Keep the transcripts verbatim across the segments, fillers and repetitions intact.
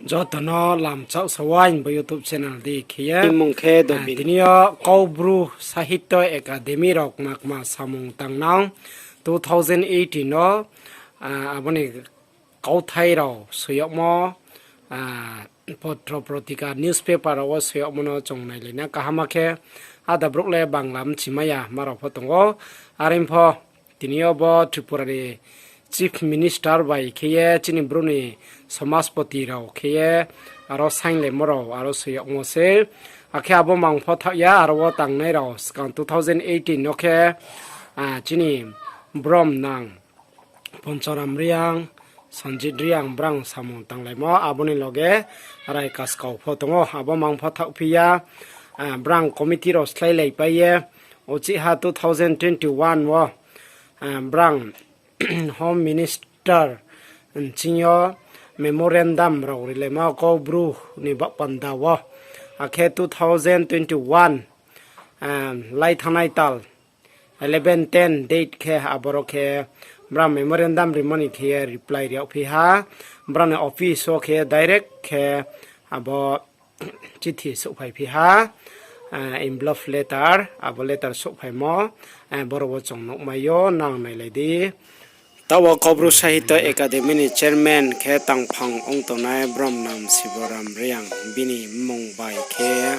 Joto no lamchak sa wai bo YouTube channel di khe ye. Mung khe Dobin. Tini yo Kaubru Sahitya Academy rao kma kma samung tangnang two thousand eighteen no, abo ni kauthai rao soi yagmo, potro potrika newspaper rao wo soi yagmo no chung nailai na kaham khe, ada brouh le Bangla mchimai ya ma rao pho tong ou. Are pho tini yo bo Tripura ni Chief Minister bai khe ye chini Bru ni Samajpati rao khe ye aro sainglaimo rao aro soi yagmo se. Akhe abo mang pho thaoh ya, aro wo tangnai rao skang two thousand eighteen no khe, chini brom nang Ponchoram Reang, Sanjit Reang brang samung tanglaimo, abo ni loge Rai Kaskau pho tong ou, abo mang pho thaohphi ya, brang committee rao sláilaipai ye, uchih ha two thousand twenty one wo, brang Home Minister nching yo memorandum rao rilaimo Kaubru ni baoh panda wo. Akhe two thousand twenty one, lai thanngnai tal eleven ten date khe aboro khe brang memorandum rimo ni khe ye reply ri yagphi ha. Brang ni office wo khe direct khe abo chithi souhphaiphi ha, envelope letter, abo letter souhphaimo, boro wo chung nuhmai ou, nang nailai di. Taoh wo Kaubru Sahitya Academy ni chairman khe tangphang ong tongnai brom nang Siboram Reang, bini mmung bai khe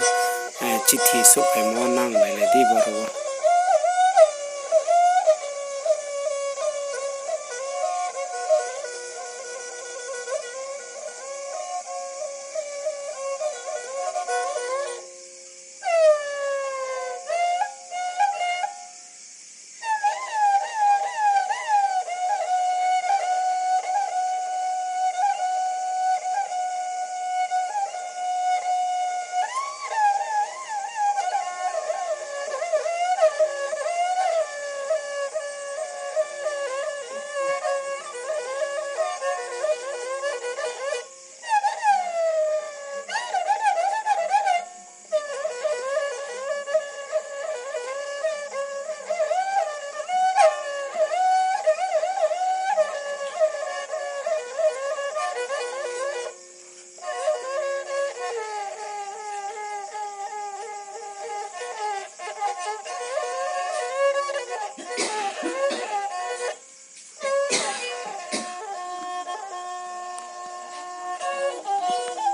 chithi souhphaimo nang nailai di boro wo.